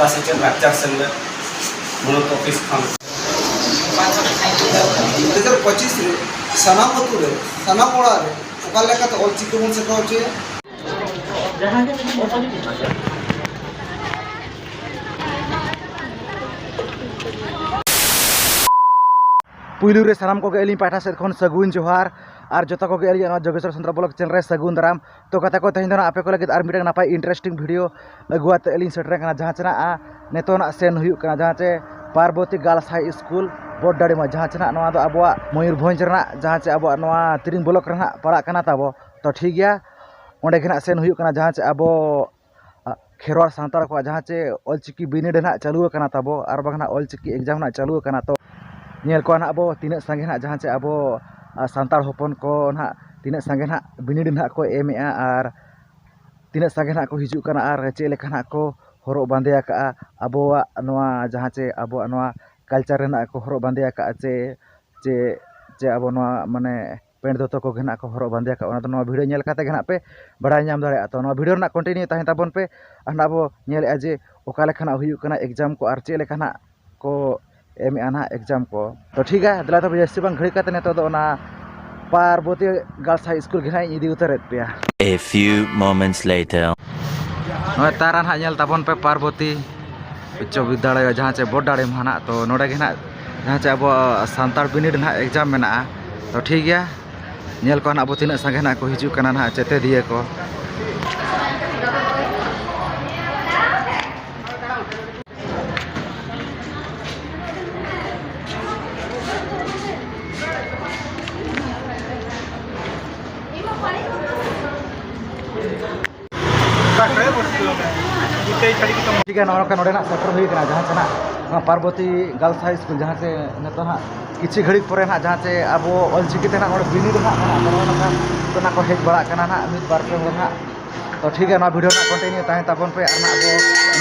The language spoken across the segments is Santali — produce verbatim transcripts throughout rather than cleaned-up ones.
ᱥᱮᱪᱮᱫ ᱞᱟᱠᱪᱟᱨ ᱥᱮᱢᱞᱮᱫ ᱢᱩᱬᱩᱛ ᱚᱯᱷᱤᱥ ᱠᱷᱚᱱ᱾ ᱫᱩ ᱦᱟᱡᱟᱨ ᱯᱚᱸᱪᱤᱥ ᱨᱮ ᱥᱟᱱᱟᱢ ᱟᱹᱛᱩ ᱨᱮ, ᱥᱟᱱᱟᱢ ᱚᱲᱟᱜ ᱨᱮ ᱚᱠᱟ ᱞᱮᱠᱟᱛᱮ ᱚᱞ ᱪᱤᱠᱤ ᱵᱚᱱ ᱥᱮᱴᱮᱨ ᱦᱚᱪᱚᱭᱟ? ᱯᱩᱭᱞᱩ ᱨᱮ ᱥᱟᱱᱟᱢ ᱠᱚᱜᱮ ᱟᱹᱞᱤᱧ ᱯᱟᱦᱴᱟ ᱥᱮᱫ ᱠᱷᱚᱱ ᱥᱟᱹᱜᱩᱱ ᱡᱚᱦᱟᱨ, ᱟᱨ ᱡᱚᱛᱚ ᱠᱚᱜᱮ ᱟᱹᱞᱤᱧᱟᱜ ᱱᱚᱣᱟ ᱡᱳᱜᱮᱥᱣᱚᱨ ᱥᱟᱱᱛᱟᱲ ᱵᱞᱚᱜ ᱪᱮᱱᱮᱞ ᱨᱮ ᱥᱟᱹᱜᱩᱱ ᱫᱟᱨᱟᱢ᱾ ᱛᱚ ᱜᱟᱛᱮ ᱠᱚ, ᱛᱮᱦᱮᱧ ᱫᱚ ᱱᱟᱜ ᱟᱯᱮ ᱠᱚ ᱞᱟᱹᱜᱤᱫ ᱟᱨ ᱢᱤᱫᱴᱟᱝ ᱱᱟᱯᱟᱭ ᱤᱱᱴᱟᱨᱮᱥᱴᱤᱝ ᱵᱷᱤᱰᱤᱭᱳ ᱟᱹᱜᱩ ᱟᱛᱮ ᱞᱤᱧ ᱥᱮᱴᱮᱨ ᱟᱠᱟᱱᱟ, ᱡᱟᱦᱟᱸ ᱪᱮ ᱱᱟᱜ ᱱᱤᱛᱚᱜ ᱱᱟᱜ ᱥᱮᱱ ᱦᱩᱭᱩᱜ ᱠᱟᱱᱟ, ᱡᱟᱦᱟᱸ ᱪᱮ ᱯᱟᱨᱵᱚᱛᱤ ᱜᱟᱨᱞᱥ ᱦᱟᱭ ᱥᱠᱩᱞ ᱵᱚᱰᱰᱟᱲᱤᱢᱟ, ᱡᱟᱦᱟᱸ ᱪᱮ ᱱᱟᱜ ᱱᱚᱣᱟ ᱫᱚ ᱟᱵᱚᱣᱟᱜ ᱢᱚᱭᱩᱨᱵᱷᱚᱸᱡᱽ ᱨᱮᱱᱟᱜ, ᱡᱟᱦᱟᱸ ᱪᱮ ᱟᱵᱚᱣᱟᱜ ᱱᱚᱣᱟ ᱛᱤᱨᱤᱝ ᱵᱞᱚᱠ ᱨᱮ ᱱᱟᱜ ᱯᱟᱲᱟᱜ ᱠᱟᱱᱟ ᱛᱟᱵᱚ᱾ ᱛᱚ ᱴᱷᱤᱠ ᱜᱮᱭᱟ, ᱚᱸᱰᱮ ᱜᱮ ᱱᱟᱜ ᱥᱮᱱ ᱦᱩᱭᱩᱜ ᱠᱟᱱᱟ, ᱡᱟᱦᱟᱸ ᱪᱮ ᱟᱵᱚ ᱠᱷᱮᱨᱣᱟᱲ ᱥᱟᱱᱛᱟᱲ ᱠᱚᱣᱟᱜ ᱡᱟᱦᱟᱸ ᱪᱮ ᱚᱞᱪᱤᱠᱤ ᱵᱤᱱᱤᱰ ᱱᱟᱜ ᱪᱟᱹᱞᱩ ᱟᱠᱟᱱᱟ ᱛᱟᱵᱚ, ᱟᱨ ᱵᱟᱝ ᱱᱟᱜ ᱚᱞᱪᱤᱠᱤ ᱮᱠᱡᱟᱢ ᱱᱟᱜ ᱪᱟᱹᱞᱩ ᱟᱠᱟᱱᱟ᱾ ᱛᱚ ᱧᱮᱞ ᱠᱚᱣᱟ ᱱᱟᱜ ᱟᱵᱚ ᱛᱤᱱᱟᱹᱜ ᱥᱟᱸᱜᱮ ᱱᱟᱜ, ᱡᱟᱦᱟᱸ ᱪᱮ ᱟᱵᱚ, ᱟ, ᱥᱟᱱᱛᱟᱲ ᱦᱚᱯᱚᱱ ᱠᱚ ᱱᱟᱜ ᱛᱤᱱᱟᱹᱜ ᱥᱟᱸᱜᱮ ᱱᱟᱜ ᱵᱤᱱᱤᱰ ᱱᱟᱜ ᱠᱚ ᱮᱢᱮᱜᱼᱟ, ᱟᱨ ᱛᱤᱱᱟᱹᱜ ᱥᱟᱸᱜᱮ ᱱᱟᱜ ᱠᱚ ᱦᱤᱡᱩᱜ ᱠᱟᱱᱟ, ᱟᱨ ᱪᱮᱫ ᱞᱮᱠᱟ ᱱᱟᱜ ᱠᱚ ᱦᱚᱨᱚᱜ ᱵᱟᱸᱫᱮ ᱟᱠᱟᱜᱼᱟ, ᱟᱵᱚᱣᱟᱜ ᱱᱚᱣᱟ ᱡᱟᱦᱟᱸ ᱪᱮ ᱟᱵᱚᱣᱟᱜ ᱱᱚᱣᱟ ᱠᱟᱞᱪᱟᱨ ᱨᱮᱱᱟᱜ ᱠᱚ ᱦᱚᱨᱚᱜ ᱵᱟᱸᱫᱮ ᱟᱠᱟᱜᱼᱟ, ᱪᱮ, ᱪᱮ, ᱪᱮ ᱟᱵᱚ ᱱᱚᱣᱟ ᱢᱟᱱᱮ ᱯᱮᱱᱴ ᱫᱚᱛᱚ ᱠᱚᱜᱮ ᱱᱟᱜ ᱠᱚ ᱦᱚᱨᱚᱜ ᱵᱟᱸᱫᱮ ᱟᱠᱟᱜᱼᱟ, ᱚᱱᱟ ᱫᱚ ᱱᱚᱣᱟ ᱵᱷᱤᱰᱤᱭᱳ ᱧᱮᱞ ᱠᱟᱛᱮ ᱜᱮ ᱱᱟᱜ ᱯᱮ ᱵᱟᱲᱟᱭ ᱧᱟᱢ ᱫᱟᱲᱮᱭᱟᱜᱼᱟ᱾ ᱛᱚ ᱱᱚᱣᱟ ᱵᱷᱤᱰᱤᱭᱳ ᱨᱮᱱᱟᱜ ᱠᱚᱱᱴᱤᱱᱤᱭᱩ ᱛᱟᱦᱮᱱ ᱛᱟᱵᱚᱱ ᱯᱮ, ᱟᱨ ᱱᱟᱜ ᱵᱚ ᱧᱮᱞᱮᱜᱼᱟ ᱡᱮ ᱚᱠᱟ ᱞᱮᱠᱟ ᱱᱟᱜ ᱦᱩᱭᱩᱜ ᱠᱟᱱᱟ ᱮᱠᱡᱟᱢ ᱠᱚ, ᱟᱨ ᱪᱮᱫ ᱞᱮᱠᱟ ᱱᱟᱜ ᱠᱚ ᱮᱢᱮᱜᱼᱟ ᱱᱟᱜ ᱮᱠᱡᱟᱢ ᱠᱚ᱾ ᱛᱚ ᱴᱷᱤᱠ ᱜᱮᱭᱟ, ᱫᱮᱞᱟ ᱛᱚᱵᱮ ᱡᱟᱹᱥᱛᱤ ᱵᱟᱝ ᱜᱷᱟᱹᱲᱤ ᱠᱟᱛᱮ ᱱᱤᱛᱚᱜ ᱫᱚ ᱚᱱᱟ ᱯᱟᱨᱵᱚᱛᱤ ᱜᱟᱨᱞᱥ ᱦᱟᱭ ᱥᱠᱩᱞ ᱜᱮ ᱱᱟᱜ ᱤᱧ ᱤᱫᱤ ᱩᱛᱟᱹᱨᱮᱫ ᱯᱮᱭᱟ᱾ A few moments later. ᱱᱚᱜᱼᱚᱭ ᱛᱟᱨᱟ ᱱᱟᱜ ᱧᱮᱞ ᱛᱟᱵᱚᱱ ᱯᱮ ᱯᱟᱨᱵᱚᱛᱤ ᱩᱪᱪᱚ ᱵᱤᱫᱽᱫᱟᱞᱚᱭ, ᱡᱟᱦᱟᱸ ᱪᱮ ᱵᱚᱰᱰᱟᱲᱮ ᱢᱟᱦᱟ ᱱᱟᱜ᱾ ᱛᱚ ᱱᱚᱰᱮ ᱜᱮ ᱱᱟᱜ ᱡᱟᱦᱟᱸ ᱪᱮ ᱟᱵᱚ ᱥᱟᱱᱛᱟᱲ ᱵᱤᱱᱤᱰ ᱱᱟᱜ ᱮᱠᱡᱟᱢ ᱢᱮᱱᱟᱜᱼᱟ᱾ ᱛᱚ ᱴᱷᱤᱠ ᱜᱮᱭᱟ, ᱧᱮᱞ ᱠᱚᱣᱟ ᱱᱟᱜ ᱟᱵᱚ ᱛᱤᱱᱟᱹᱜ ᱥᱟᱸᱜᱮ ᱱᱟᱜ ᱠᱚ ᱦᱤᱡᱩᱜ ᱠᱟᱱᱟ ᱱᱟᱜ ᱪᱮᱛᱮᱫᱤᱭᱟᱹ ᱠᱚ᱾ ᱴᱷᱤᱠ ᱜᱮᱭᱟ, ᱱᱚᱜᱼᱚ ᱱᱚᱝᱠᱟ ᱱᱚᱰᱮ ᱱᱟᱜ ᱥᱮᱴᱮᱨ ᱦᱩᱭ ᱠᱟᱱᱟ, ᱡᱟᱦᱟᱸ ᱪᱮ ᱱᱟᱜ ᱱᱚᱣᱟ ᱯᱟᱨᱵᱚᱛᱤ ᱜᱟᱨᱞᱥ ᱦᱟᱭ ᱥᱠᱩᱞ, ᱡᱟᱦᱟᱸ ᱪᱮ ᱱᱤᱛᱚᱜ ᱦᱟᱸᱜ ᱠᱤᱪᱷᱩ ᱜᱷᱟᱹᱲᱤᱡ ᱯᱚᱨᱮ ᱱᱟᱜ ᱡᱟᱦᱟᱸ ᱪᱮ ᱟᱵᱚ ᱚᱞᱪᱤᱠᱤ ᱛᱮ ᱱᱟᱜ ᱱᱚᱰᱮ ᱵᱤᱱᱤᱰ ᱱᱟᱜ ᱢᱮᱱᱟᱜ ᱛᱟᱵᱚᱱᱟ, ᱱᱚᱝᱠᱟ ᱛᱚ ᱱᱟᱜ ᱠᱚ ᱦᱮᱡ ᱵᱟᱲᱟᱜ ᱠᱟᱱᱟ ᱱᱟᱜ ᱢᱤᱫ ᱵᱟᱨ ᱯᱮ ᱦᱚᱲ ᱱᱟᱜ᱾ ᱛᱚ ᱴᱷᱤᱠ ᱜᱮᱭᱟ, ᱱᱚᱣᱟ ᱵᱷᱤᱰᱤᱭᱳ ᱨᱮᱱᱟᱜ ᱠᱚᱱᱴᱤᱱᱤᱭᱩ ᱛᱟᱦᱮᱸ ᱛᱟᱵᱚᱱ ᱯᱮ, ᱟᱨ ᱱᱟᱜ ᱵᱚ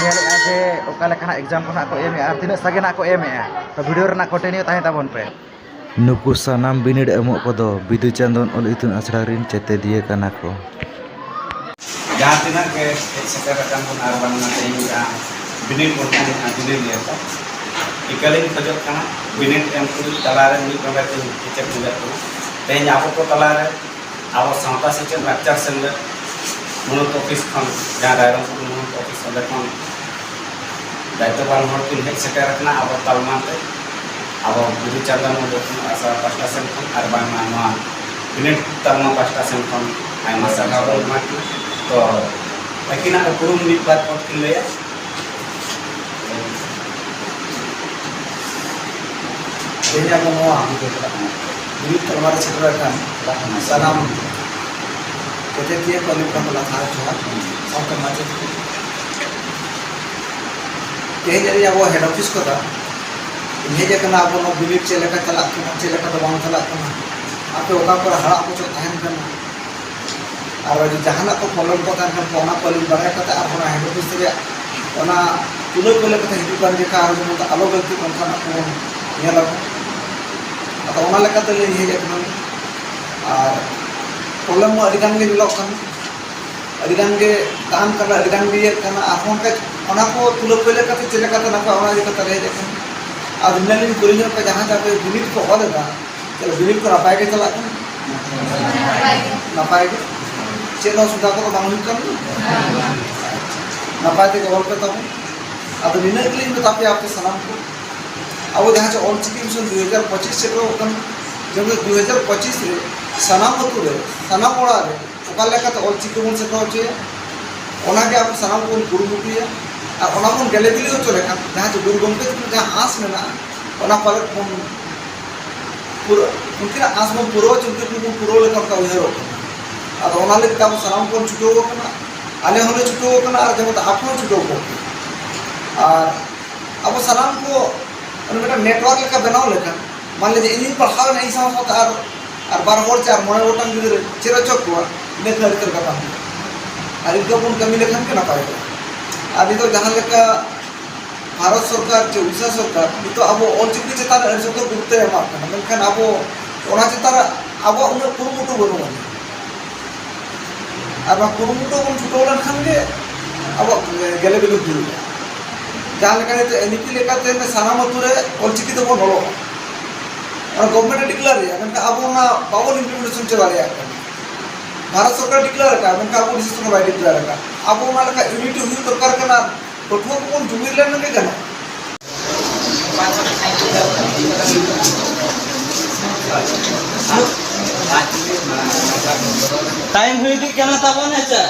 ᱧᱮᱞᱮᱜᱼᱟ ᱡᱮ ᱚᱠᱟ ᱞᱮᱠᱟ ᱱᱟᱜ ᱮᱠᱡᱟᱢ ᱠᱚ ᱱᱟᱜ ᱠᱚ ᱮᱢᱮᱜᱼᱟ ᱟᱨ ᱛᱤᱱᱟᱹᱜ ᱥᱟᱸᱜᱮ ᱱᱟᱜ ᱠᱚ ᱮᱢᱮᱜᱼᱟ᱾ ᱛᱚ ᱵᱷᱤᱰᱤᱭᱳ ᱨᱮᱱᱟᱜ ᱠᱚᱱᱴᱤᱱᱤᱭᱩ ᱛᱟᱦᱮᱸ ᱛᱟᱵᱚᱱ ᱯᱮ᱾ ᱱᱩᱠᱩ ᱥᱟᱱᱟᱢ ᱵᱤᱱᱤᱰ ᱮᱢᱚᱜ ᱠᱚᱫᱚ ᱵᱤᱫᱩ ᱪᱟᱸᱫᱟᱱ ᱚᱞ ᱤᱛᱩᱱ ᱟᱥᱲᱟ ᱨᱤᱱ ᱪᱮᱛᱮᱫᱤᱭᱟᱹ ᱠᱟᱱᱟ ᱠᱚ᱾ ᱡᱟᱦᱟᱸ ᱛᱤᱱᱟᱹᱜ ᱜᱮ ᱦᱮᱡ ᱥᱮᱴᱮᱨ ᱟᱠᱟᱱ ᱵᱚᱱ ᱟᱨ ᱵᱟᱝ ᱛᱮᱦᱮᱧ ᱡᱟᱦᱟᱸ ᱵᱤᱱᱤᱰ ᱵᱚᱱ ᱮᱢᱮᱫᱼᱟ, ᱵᱤᱱᱤᱰ ᱤᱭᱟᱹ ᱠᱚ᱾ ᱤᱠᱟᱹᱞᱤᱧ ᱠᱷᱚᱡᱚᱜ ᱠᱟᱱᱟ, ᱵᱤᱱᱤᱰ ᱮᱢ ᱛᱩᱞᱩᱡ ᱛᱟᱞᱟᱨᱮ ᱢᱤᱫ ᱰᱚᱸᱰᱮᱠ ᱤᱧ ᱠᱮᱪᱮᱫ ᱧᱚᱜᱮᱫ ᱵᱚᱱᱟ᱾ ᱛᱮᱦᱮᱧ ᱟᱵᱚ ᱠᱚ ᱛᱟᱞᱟᱨᱮ ᱟᱵᱚ ᱥᱟᱶᱛᱟ ᱥᱮᱪᱮᱫ ᱞᱟᱠᱪᱟᱨ ᱥᱮᱢᱞᱮᱫ ᱢᱩᱬᱩᱛ ᱚᱯᱷᱤᱥ ᱠᱷᱚᱱ, ᱡᱟᱦᱟᱸ ᱨᱟᱭᱨᱚᱝᱯᱩᱨ ᱢᱩᱬᱩᱛ ᱚᱯᱷᱤᱥ, ᱚᱸᱰᱮ ᱠᱷᱚᱱ ᱫᱟᱭᱤᱛᱛᱚᱵᱟᱱ ᱦᱚᱲ ᱠᱤᱱ ᱦᱮᱡ ᱥᱮᱴᱮᱨ ᱟᱠᱟᱱᱟ ᱟᱵᱚ ᱛᱟᱞᱢᱟ ᱛᱮ᱾ ᱟᱵᱚ ᱵᱤᱫᱩ ᱪᱟᱸᱫᱟᱱ ᱢᱩᱨᱢᱩ ᱟᱥᱲᱟ ᱯᱟᱥᱴᱟ ᱥᱮᱱ ᱠᱷᱚᱱ ᱟᱨ ᱵᱟᱝᱢᱟ ᱱᱚᱣᱟ ᱵᱤᱱᱤᱰ ᱛᱟᱞᱢᱟ ᱯᱟᱥᱴᱟ ᱥᱮᱱ ᱠᱷᱚᱱ ᱟᱭᱢᱟ ᱥᱟᱨᱦᱟᱣ ᱵᱚᱱ ᱮᱢᱟ ᱠᱤᱱᱟ᱾ ᱛᱚ ᱟᱹᱠᱤᱱᱟᱜ ᱩᱯᱨᱩᱢ ᱢᱤᱫ ᱵᱟᱨ ᱠᱚ ᱠᱤᱱ ᱞᱟᱹᱭᱟ᱾ ᱛᱮᱦᱮᱧ ᱟᱵᱚ ᱱᱚᱣᱟ ᱵᱤᱱᱤᱰ ᱛᱟᱞᱢᱟ ᱨᱮ ᱥᱮᱴᱮᱨ ᱟᱠᱟᱱ ᱥᱟᱱᱟᱢ ᱥᱮᱪᱮᱫᱤᱭᱟᱹ ᱠᱚ ᱞᱟᱹᱜᱤᱫ ᱠᱷᱚᱱ ᱞᱟᱛᱟᱨ ᱡᱚᱦᱟᱨ, ᱥᱟᱶᱛᱮ ᱢᱟᱪᱮᱫ ᱠᱚ᱾ ᱛᱮᱦᱮᱧ ᱟᱹᱞᱤᱧ ᱟᱵᱚ ᱦᱮᱰ ᱚᱯᱷᱤᱥ ᱠᱷᱚᱱᱟᱜ ᱤᱧ ᱦᱮᱡ ᱟᱠᱟᱱᱟ, ᱟᱵᱚ ᱱᱚᱣᱟ ᱵᱤᱱᱤᱰ ᱪᱮᱫ ᱞᱮᱠᱟ ᱪᱟᱞᱟᱜ ᱠᱟᱱᱟ, ᱪᱮᱫ ᱞᱮᱠᱟ ᱫᱚ ᱵᱟᱝ ᱪᱟᱞᱟᱜ ᱠᱟᱱᱟ, ᱟᱯᱮ ᱚᱠᱟ ᱠᱚᱨᱮ ᱦᱟᱲᱟᱜ ᱦᱚᱪᱚ ᱛᱟᱦᱮᱱ ᱠᱟᱱᱟ, ᱟᱨ ᱡᱩᱫᱤ ᱡᱟᱦᱟᱱᱟᱜ ᱠᱚ ᱯᱨᱚᱵᱞᱮᱢ ᱠᱚ ᱛᱟᱦᱮᱱ ᱠᱷᱟᱱ ᱚᱱᱟ ᱠᱚ ᱟᱹᱞᱤᱧ ᱵᱟᱲᱟᱭ ᱠᱟᱛᱮ ᱟᱨ ᱚᱱᱟ ᱦᱮᱰ ᱚᱯᱷᱤᱥ ᱨᱮᱭᱟᱜ ᱚᱱᱟ ᱛᱩᱞᱟᱹ ᱠᱚ ᱞᱮᱠᱟᱛᱮ ᱦᱤᱡᱩᱜ ᱠᱟᱱ ᱡᱚᱠᱷᱟ ᱟᱨ ᱡᱮᱢᱚᱱ ᱟᱞᱚ ᱜᱟᱹᱞᱛᱤ ᱚᱱᱠᱟᱱᱟᱜ ᱠᱚᱵᱚᱱ ᱧᱮᱞ ᱟᱵᱚᱱ᱾ ᱟᱫᱚ ᱚᱱᱟ ᱞᱮᱠᱟᱛᱮ ᱞᱤᱧ ᱦᱮᱡ ᱟᱠᱟᱱᱟ᱾ ᱟᱨ ᱯᱨᱚᱵᱞᱮᱢ ᱢᱟ ᱟᱹᱰᱤ ᱜᱟᱱ ᱜᱮ ᱧᱮᱞᱚᱜ ᱠᱟᱱᱟ, ᱟᱹᱰᱤ ᱜᱟᱱ ᱜᱮ ᱛᱟᱦᱮᱱ ᱠᱟᱱᱟ, ᱟᱹᱰᱤ ᱜᱟᱱ ᱜᱮ ᱤᱭᱟᱹᱜ ᱠᱟᱱᱟ᱾ ᱟᱨᱦᱚᱸ ᱚᱱᱠᱟ ᱚᱱᱟ ᱠᱚ ᱛᱩᱞᱟᱹ ᱠᱚ ᱞᱮᱠᱟᱛᱮ ᱪᱮᱫ ᱞᱮᱠᱟᱛᱮ ᱱᱟᱯᱟᱭ, ᱚᱱᱟ ᱤᱫᱤ ᱠᱟᱛᱮ ᱞᱤᱧ ᱦᱮᱡ ᱟᱠᱟᱱᱟ᱾ ᱟᱨ ᱱᱤᱭᱟᱹ ᱞᱤᱧ ᱠᱩᱞᱤ ᱧᱚᱜ ᱯᱮ, ᱡᱟᱦᱟᱸ ᱡᱟᱦᱟᱸ ᱯᱮ ᱵᱤᱱᱤᱰ ᱠᱚ ᱚᱞ ᱮᱫᱟ, ᱪᱮᱫ ᱵᱤᱱᱤᱰ ᱠᱚ ᱱᱟᱯᱟᱭ ᱜᱮ ᱪᱟᱞᱟᱜ ᱠᱟᱱᱟ? ᱱᱟᱯᱟᱭ ᱜᱮ᱾ ᱪᱮᱫ ᱚᱥᱩᱵᱤᱫᱷᱟ ᱠᱚᱫᱚ ᱵᱟᱝ ᱦᱩᱭᱩᱜ ᱠᱟᱱ ᱜᱮᱭᱟ? ᱱᱟᱯᱟᱭ ᱛᱮᱜᱮ ᱚᱞ ᱯᱮ ᱛᱟᱵᱚᱱ᱾ ᱟᱫᱚ ᱱᱤᱱᱟᱹᱜ ᱜᱮᱞᱤᱧ ᱢᱮᱛᱟ ᱯᱮᱭᱟ ᱟᱯᱮ ᱥᱟᱱᱟᱢ ᱠᱚ, ᱟᱵᱚ ᱡᱟᱦᱟᱸ ᱪᱮ ᱚᱞ ᱪᱤᱠᱤ ᱢᱤᱥᱚᱱ ᱫᱩ ᱦᱟᱡᱟᱨ ᱯᱚᱸᱪᱤᱥ ᱥᱮᱴᱮᱨᱚᱜ ᱠᱟᱱᱟ, ᱡᱮᱢᱚᱱ ᱫᱩ ᱦᱟᱡᱟᱨ ᱯᱚᱸᱪᱤᱥ ᱨᱮ ᱥᱟᱱᱟᱢ ᱟᱹᱛᱩ ᱨᱮ, ᱥᱟᱱᱟᱢ ᱚᱲᱟᱜ ᱨᱮ ᱚᱠᱟ ᱞᱮᱠᱟᱛᱮ ᱚᱞ ᱪᱤᱠᱤ ᱵᱚᱱ ᱥᱮᱴᱮᱨ ᱦᱚᱪᱚᱭᱟ, ᱚᱱᱟᱜᱮ ᱟᱵᱚ ᱥᱟᱱᱟᱢ ᱠᱚᱵᱚᱱ ᱠᱩᱨᱩᱢᱩᱴᱩᱭᱟ᱾ ᱟᱨ ᱚᱱᱟ ᱵᱚᱱ ᱜᱮᱞᱮ ᱵᱤᱞᱤ ᱦᱚᱪᱚ ᱞᱮᱠᱷᱟᱱ ᱡᱟᱦᱟᱸ ᱪᱮ ᱜᱩᱨᱩ ᱜᱚᱢᱠᱮ ᱛᱟᱹᱠᱤᱱ ᱡᱟᱦᱟᱸ ᱟᱸᱥ ᱢᱮᱱᱟᱜᱼᱟ, ᱚᱱᱟ ᱯᱟᱞᱮᱫ ᱵᱚᱱ ᱯᱩᱨᱟᱹ, ᱩᱱᱠᱤᱱᱟᱜ ᱟᱸᱥ ᱵᱚᱱ ᱯᱩᱨᱟᱹᱣ ᱦᱚᱪᱚ, ᱩᱱᱠᱤᱱ ᱵᱚᱱ ᱯᱩᱨᱟᱹᱣ ᱞᱮᱠᱟ ᱚᱱᱠᱟ ᱩᱭᱦᱟᱹᱨᱚᱜ ᱠᱟᱱᱟ᱾ ᱟᱫᱚ ᱚᱱᱟ ᱞᱟᱹᱜᱤᱫ ᱛᱮ ᱟᱵᱚ ᱥᱟᱱᱟᱢ ᱵᱚᱱ ᱪᱷᱩᱴᱟᱹᱣ ᱟᱠᱟᱱᱟ, ᱟᱞᱮ ᱦᱚᱸᱞᱮ ᱪᱷᱩᱴᱟᱹᱣ ᱟᱠᱟᱱᱟ ᱟᱨ ᱡᱮᱢᱚᱱ ᱟᱯᱮ ᱦᱚᱸ ᱪᱷᱩᱴᱟᱹᱣ ᱠᱚᱜ ᱯᱮ᱾ ᱟᱨ ᱟᱵᱚ ᱥᱟᱱᱟᱢ ᱠᱚ ᱢᱟᱱᱮ ᱢᱤᱫᱴᱟᱝ ᱱᱮᱴᱣᱟᱨᱠ ᱞᱮᱠᱟ ᱵᱮᱱᱟᱣ ᱞᱮᱠᱷᱟᱱ, ᱢᱟᱱᱮ ᱡᱮ ᱤᱧᱤᱧ ᱯᱟᱲᱦᱟᱣ ᱮᱱᱟ, ᱤᱧ ᱥᱟᱶ ᱥᱟᱶᱛᱮ ᱟᱨ, ᱟᱨ ᱵᱟᱨ ᱦᱚᱲ ᱪᱮ ᱟᱨ ᱢᱚᱬᱮ ᱜᱚᱴᱟᱝ ᱜᱤᱫᱽᱨᱟᱹ ᱪᱮᱫ ᱦᱚᱪᱚ ᱠᱚᱣᱟ, ᱤᱱᱟᱹ ᱠᱷᱟᱹᱛᱤᱨ ᱛᱮ ᱠᱟᱛᱷᱟ᱾ ᱟᱨ ᱤᱱᱠᱟᱹ ᱵᱚᱱ ᱠᱟᱹᱢᱤ ᱞᱮᱠᱷᱟᱱ ᱜᱮ ᱱᱟᱯᱟᱭᱚᱜᱼᱟ᱾ ᱟᱨ ᱱᱤᱛᱚᱜ ᱡᱟᱦᱟᱸ ᱞᱮᱠᱟ ᱵᱷᱟᱨᱚᱛ ᱥᱚᱨᱠᱟᱨ ᱪᱮ ᱩᱲᱤᱥᱥᱟ ᱥᱚᱨᱠᱟᱨ ᱱᱤᱛᱚᱜ ᱟᱵᱚ ᱚᱞᱪᱤᱠᱤ ᱪᱮᱛᱟᱱ ᱨᱮ ᱟᱹᱰᱤ ᱥᱚᱠᱛᱚ ᱜᱩᱨᱩᱛᱣ ᱮᱢᱟᱜ ᱠᱟᱱᱟ, ᱢᱮᱱᱠᱷᱟᱱ ᱟᱵᱚ ᱚᱱᱟ ᱪᱮᱛᱟᱱ ᱨᱮ ᱟᱵᱚᱣᱟᱜ ᱩᱱᱟᱹᱜ ᱠᱩᱨᱩᱢᱩᱴᱩ ᱵᱟᱹᱱᱩᱜ ᱟᱹᱱᱤᱡ᱾ ᱟᱨ ᱱᱚᱣᱟ ᱠᱩᱨᱩᱢᱩᱴᱩ ᱵᱚᱱ ᱪᱷᱩᱴᱟᱹᱣ ᱞᱮᱱᱠᱷᱟᱱ ᱜᱮ ᱟᱵᱚᱣᱟᱜ ᱜᱮᱞᱮ ᱵᱤᱞᱤ ᱦᱩᱭᱩᱜᱼᱟ᱾ ᱡᱟᱦᱟᱸ ᱞᱮᱠᱟ ᱱᱤᱛᱚᱜ ᱮᱱ ᱤ ᱯᱤ ᱞᱮᱠᱟᱛᱮ ᱥᱟᱱᱟᱢ ᱟᱹᱛᱩ ᱨᱮ ᱚᱞᱪᱤᱠᱤ ᱛᱮᱵᱚᱱ ᱚᱞᱚᱜᱼᱟ᱾ ᱚᱱᱟ ᱜᱚᱵᱷᱚᱨᱱᱢᱮᱱᱴ ᱮ ᱰᱤᱠᱞᱮᱭᱟᱨ ᱮᱫᱟ, ᱢᱮᱱᱠᱷᱟᱱ ᱟᱵᱚ ᱚᱱᱟ ᱵᱟᱵᱚᱱ ᱤᱢᱯᱞᱤᱢᱮᱱᱴᱮᱥᱚᱱ ᱦᱚᱪᱚ ᱫᱟᱲᱮᱭᱟᱜ ᱠᱟᱱᱟ᱾ ᱵᱷᱟᱨᱚᱛ ᱥᱚᱨᱠᱟᱨ ᱰᱤᱠᱞᱮᱭᱟᱨ ᱟᱠᱟᱫ, ᱢᱮᱱᱠᱷᱟᱱ ᱟᱵᱚ ᱰᱤᱥᱤᱥᱚᱱ ᱵᱟᱭ ᱰᱤᱠᱞᱮᱭᱟᱨ ᱟᱠᱟᱫ᱾ ᱟᱵᱚ ᱚᱱᱟ ᱞᱮᱠᱟ ᱤᱭᱩᱱᱤᱴ ᱦᱩᱭᱩᱜ ᱫᱚᱨᱠᱟᱨ ᱠᱟᱱᱟ, ᱯᱟᱹᱴᱷᱩᱣᱟᱹ ᱠᱚᱵᱚᱱ ᱡᱩᱢᱤᱫ ᱞᱮᱱ ᱜᱮ ᱜᱟᱱᱚᱜᱼᱟ᱾ ᱴᱟᱭᱤᱢ ᱦᱩᱭ ᱤᱫᱤᱜ ᱠᱟᱱᱟ ᱛᱟᱵᱚᱱ, ᱦᱮᱸ ᱥᱮ?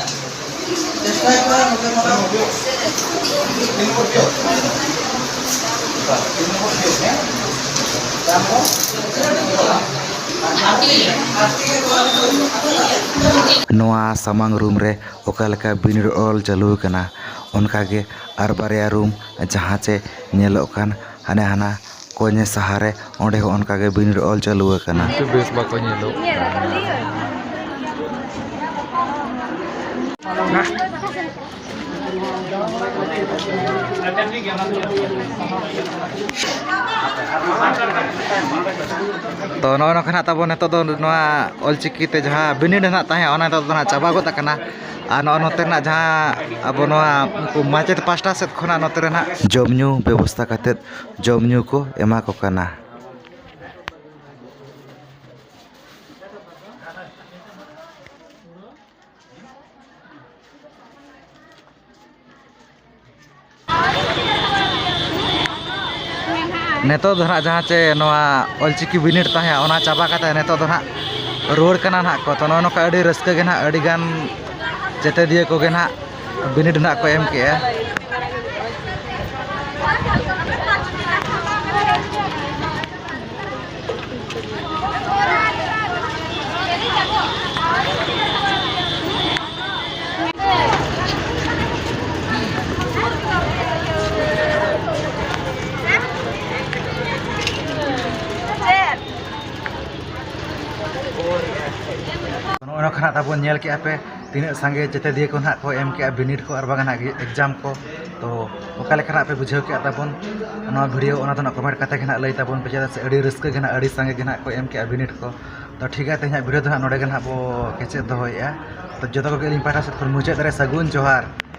ᱱᱚᱣᱟ ᱥᱟᱢᱟᱝ ᱨᱩᱢ ᱨᱮ ᱚᱠᱟ ᱞᱮᱠᱟ ᱵᱤᱱᱤᱰ ᱚᱞ ᱪᱟᱹᱞᱩ ᱟᱠᱟᱱᱟ, ᱚᱱᱠᱟ ᱜᱮ ᱟᱨ ᱵᱟᱨᱭᱟ ᱨᱩᱢ ᱡᱟᱦᱟᱸ ᱪᱮ ᱧᱮᱞᱚᱜ ᱠᱟᱱ ᱦᱟᱱᱮ ᱦᱟᱱᱟ ᱠᱚᱧᱮ ᱥᱟᱦᱟ ᱨᱮ, ᱚᱸᱰᱮ ᱦᱚᱸ ᱚᱱᱠᱟ ᱜᱮ ᱵᱤᱱᱤᱰ ᱚᱞ ᱪᱟᱹᱞᱩ ᱟᱠᱟᱱᱟ᱾ ᱵᱮᱥ ᱵᱟᱠᱚ ᱧᱮᱞᱚᱜ᱾ ᱛᱚ, ᱱᱚᱜᱼᱚᱭ ᱱᱚᱝᱠᱟ ᱱᱟᱜ ᱛᱟᱵᱚᱱ ᱱᱤᱛᱚᱜ ᱫᱚ ᱱᱚᱣᱟ ᱚᱞᱪᱤᱠᱤ ᱛᱮ ᱡᱟᱦᱟᱸ ᱵᱤᱱᱤᱰ ᱱᱟᱜ ᱛᱟᱦᱮᱸ, ᱚᱱᱟ ᱱᱤᱛᱚᱜ ᱫᱚ ᱱᱟᱜ ᱪᱟᱵᱟ ᱜᱚᱫ ᱟᱠᱟᱱᱟ᱾ ᱟᱨ ᱱᱚᱜᱼᱚ ᱱᱚᱛᱮ ᱨᱮᱱᱟᱜ ᱡᱟᱦᱟᱸ ᱟᱵᱚ ᱱᱚᱣᱟ ᱩᱱᱠᱩ ᱢᱟᱪᱮᱛ ᱯᱟᱥᱴᱟ ᱥᱮᱫ ᱠᱷᱚᱱᱟᱜ ᱱᱚᱛᱮ ᱨᱮ ᱱᱟᱜ ᱡᱚᱢ ᱧᱩ ᱵᱮᱵᱚᱥᱛᱷᱟ ᱠᱟᱛᱮᱫ ᱡᱚᱢ ᱧᱩ ᱠᱚ ᱮᱢᱟ ᱠᱚ ᱠᱟᱱᱟ᱾ ᱱᱤᱛᱚᱜ ᱫᱚ ᱱᱟᱜ ᱡᱟᱦᱟᱸ ᱪᱮ ᱱᱚᱣᱟ ᱚᱞᱪᱤᱠᱤ ᱵᱤᱱᱤᱰ ᱛᱟᱦᱮᱸ, ᱚᱱᱟ ᱪᱟᱵᱟ ᱠᱟᱛᱮ ᱱᱤᱛᱚᱜ ᱫᱚ ᱱᱟᱜ ᱨᱩᱣᱟᱹᱲ ᱠᱟᱱᱟ ᱱᱟᱜ ᱠᱚ᱾ ᱛᱚ, ᱱᱚᱜᱼᱚ ᱱᱚᱝᱠᱟ ᱟᱹᱰᱤ ᱨᱟᱹᱥᱠᱟᱹ ᱜᱮ ᱱᱟᱜ, ᱟᱹᱰᱤ ᱜᱟᱱ ᱪᱮᱛᱮᱫᱤᱭᱟᱹ ᱠᱚᱜᱮ ᱱᱟᱜ ᱵᱤᱱᱤᱰ ᱱᱟᱜ ᱠᱚ ᱮᱢ ᱠᱮᱜᱼᱟ᱾ ᱱᱚᱜᱼᱚᱭ ᱱᱚᱝᱠᱟ ᱱᱟᱜ ᱛᱟᱵᱚᱱ ᱧᱮᱞ ᱠᱮᱜᱼᱟ ᱯᱮ, ᱛᱤᱱᱟᱹᱜ ᱥᱟᱸᱜᱮ ᱪᱮᱛᱮᱫᱤᱭᱟᱹ ᱠᱚ ᱱᱟᱜ ᱠᱚ ᱮᱢ ᱠᱮᱜᱼᱟ ᱵᱤᱱᱤᱰ ᱠᱚ ᱟᱨ ᱵᱟᱝ ᱱᱟᱜ ᱮᱠᱡᱟᱢ ᱠᱚ᱾ ᱛᱚ, ᱚᱠᱟ ᱞᱮᱠᱟ ᱱᱟᱜ ᱯᱮ ᱵᱩᱡᱷᱟᱹᱣ ᱠᱮᱜᱼᱟ ᱛᱟᱵᱚᱱ ᱱᱚᱣᱟ ᱵᱷᱤᱰᱤᱭᱳ, ᱚᱱᱟ ᱫᱚ ᱱᱟᱜ ᱠᱚᱢᱮᱱᱴ ᱠᱟᱛᱮ ᱜᱮ ᱱᱟᱜ ᱞᱟᱹᱭ ᱛᱟᱵᱚᱱ ᱯᱮ, ᱪᱮᱫᱟᱜ ᱥᱮ ᱟᱹᱰᱤ ᱨᱟᱹᱥᱠᱟᱹ ᱜᱮ ᱱᱟᱜ, ᱟᱹᱰᱤ ᱥᱟᱸᱜᱮ ᱜᱮ ᱱᱟᱜ ᱠᱚ ᱮᱢ ᱠᱮᱜᱼᱟ ᱵᱤᱱᱤᱰ ᱠᱚ᱾ ᱛᱚ, ᱴᱷᱤᱠ ᱜᱮᱭᱟ, ᱛᱮᱦᱮᱧᱟᱜ ᱵᱷᱤᱰᱤᱭᱳ ᱫᱚ ᱱᱟᱜ ᱱᱚᱰᱮ ᱜᱮ ᱱᱟᱜ ᱵᱚ ᱠᱮᱪᱮᱫ ᱫᱚᱦᱚᱭᱮᱜᱼᱟ᱾ ᱛᱚ, ᱡᱚᱛᱚ ᱠᱚᱜᱮ ᱟᱹᱞᱤᱧ ᱯᱟᱦᱴᱟ ᱥᱮᱫ ᱠᱷᱚᱱ ᱢᱩᱪᱟᱹᱫ ᱨᱮ ᱥᱟᱹᱜᱩᱱ ᱡᱚᱦᱟᱨ᱾